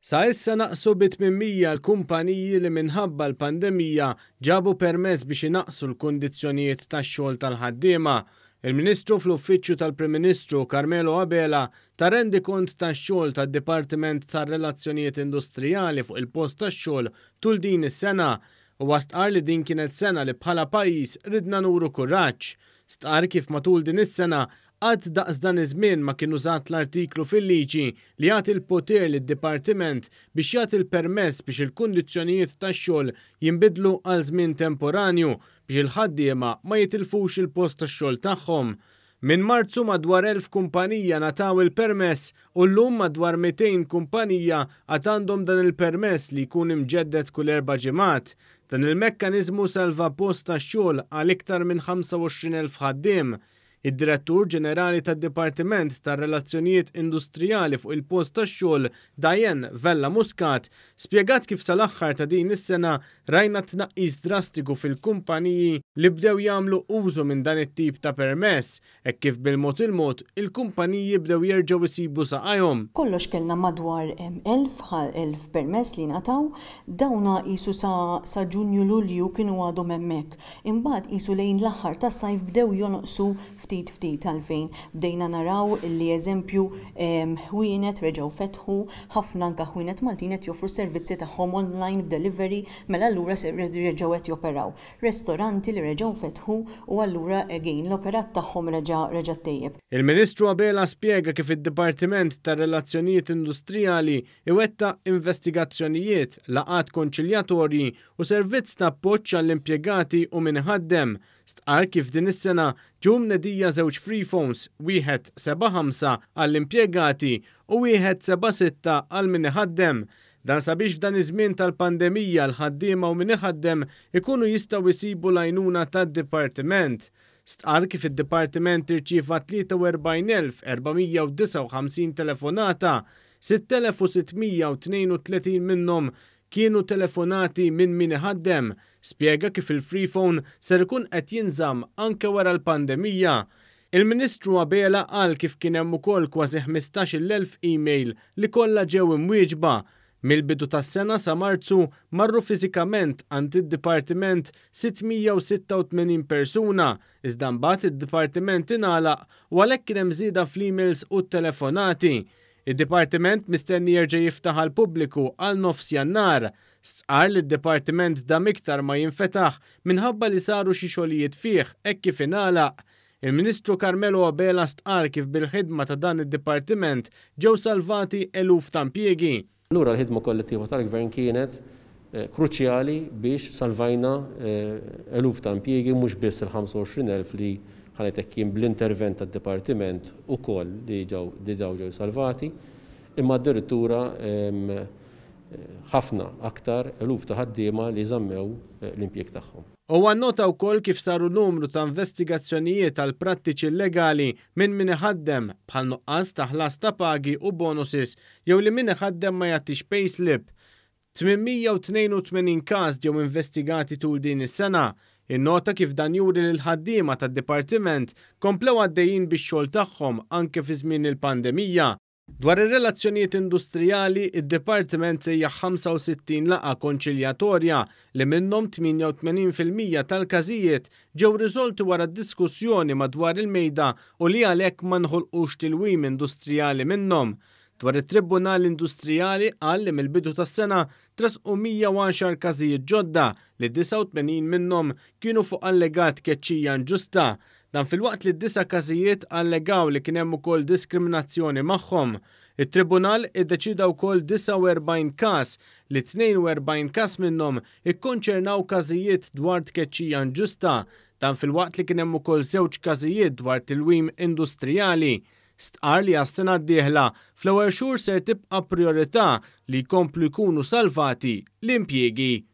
Sa issa naqsu bi 800 l-kumpaniji li minħabba l-pandemija ġabu permess biex inaqqsu l-kundizzjonijiet tax-xogħol tal-ħaddiema. Il-Ministru fl-Uffiċċju tal-Prim Ministru Carmelo Abela ta rendikont tax-xogħol tad-Dipartiment tar-Relazzjonijiet Industrijali fuq il-post tax-xogħol tul din is-sena. Huwa stqarr li din kienet sena li bħala pajjiż ridna nuru kuraġġ. Stqarr kif matul din is-sena qatt daqs dan iż-żmien ma kien użat l-artiklu fil-liġi li jagħti l-poter lid-dipartiment biex jagħti l-permess biex il-kundizzjonijiet tax-xogħol jinbidlu għal żmien temporanju biex il-ħaddiema ma jitilfux il-post tax-xogħol tagħhom. Minn Marzu madwar 1,000 kumpanija ngħataw il-permess u llum madwar 200 kumpanija għad għandhom dan il-permess li jkun imġedded kull erba' ġimgħat. Dan il-mekkaniżmu salva post tax-xogħol għal iktar minn 25,000 ħaddiem. Id-Direttur Ġenerali tad-Dipartiment tar-Relazzjonijiet Industrijali fuq il-post tax-xogħol, Diane Vella Muscat, spjegat kif sal-aħħar ta' din is-sena rajna tnaqqis drastiku fil-kumpaniji li bdew jagħmlu użu minn dan it-tip ta' permess, hekk kif bil-mod il-mod il-kumpaniji bdew jerġgħu jsibu saqajhom. Kollox kellna madwar 1000 permess li ngħataw, dawna qisu sa Ġunju, Lulju kienu għadhom hemmhekk. Imbagħad qisu lejn l-aħħar tas-sajf bdew jonqsu ftit ftit, għalfejn bdejna naraw li, eżempju, ħwienet reġgħu fetħu, ħafna anke ħwienet Maltin qed joffru s-servizzi tagħhom online b'delivery, mela allura reġgħu qed joperaw. Restoranti li reġgħu fetħu u allura again l-operat tagħhom reġa' ttejjeb. Il-Ministru Abela spjega kif id-Dipartiment tar-Relazzjonijiet Industrijali iwettaq investigazzjonijiet, laqgħat konċiljatorji u servizz ta' appoġġ għall-impjegati u min iħaddem. Stqarr kif din is-sena ġew mnedija żewġ free phones, wieħed 75 għall-impjegati u wieħed 76 għal min iħaddem. Dan sabiex f'dan iż-żmien tal-pandemija l-ħaddiema u min iħaddem ikunu jistgħu jsibu l-għajnuna tad-dipartiment. Stqarr kif id-dipartiment irċieva 43,459 telefonata, 6,632 minnhom kienu telefonati minn min iħaddem. Spjega kif il-free phone ser ikun qed jinżamm anke wara l-pandemija. Il-Ministru Abela qal kif kien hemm ukoll kważi 15,000 email li kollha ġew imwieġba. Mill-bidu tas-sena sa Marzu marru fiżikament għand id-dipartiment 686 persuna, iżda mbagħad id-dipartiment ingħalaq u għalhekk kien hemm żieda fl-emails u t-telefonati. Id-dipartiment mistenni jerġa' jiftaħ għall-pubbliku għal nofs Jannar. Stqarr li d-dipartiment dam iktar ma jinfetaħ minħabba li saru xi xogħlijiet fih hekk kif ingħalaq. Il-Ministru Carmelo Abela stqarr kif bil-ħidma ta' dan id-dipartiment ġew salvati eluf ta' impjiegi. Allura l-ħidma kollettiva tal-Gvern kienet kruċjali biex salvajna eluf ta' impjiegi, mhux biss il-25,000 li ħanetek kien bl-intervent tad-dipartiment ukoll li ġew salvati, imma addirittura ħafna aktar eluf ta' ħaddiema li żammew l-impjieg tagħhom. Huwa nnota wkoll kif saru numru ta' investigazzjonijiet għal prattiċi illegali minn min iħaddem, bħal nuqqas ta' ħlas ta' pagi u bonuses jew li min iħaddem ma jagħtix payslip. 882 każ ġew investigati tul din is-sena. Innota kif dan juri li l-ħaddiema tad-dipartiment komplew għaddejjin bix-xogħol tagħhom anke fi żmien il-pandemija. Dwar ir-relazzjonijiet industrijali, id-Dipartiment sejjaħ 65 laqgħa konċiljatorja li minnhom 88% tal-każijiet ġew riżolti wara diskussjoni madwar il-mejda u li għalhekk ma nħolqux tilwim industrijali minnhom. Dwar it-Tribunal Industrijali qal li mill-bidu tas-sena tressqu 110 każijiet ġodda li 89 minnhom kienu fuq allegat keċċija inġusta. Dan filwaqt li disa' każijiet allegaw li kien hemm ukoll diskriminazzjoni magħhom. Il-Tribunal iddeċida wkoll 49 każ li 42 każ minnhom ikkonċernaw każijiet dwar tkeċċija inġusta. Dan filwaqt li kien hemm ukoll żewġ każijiet dwar tilwim industrijali. Stqarr li għas-sena d-dieħla fl-ewwel xhur ser tibqa' priorità li jkomplu jkunu salvati l-impjiegi.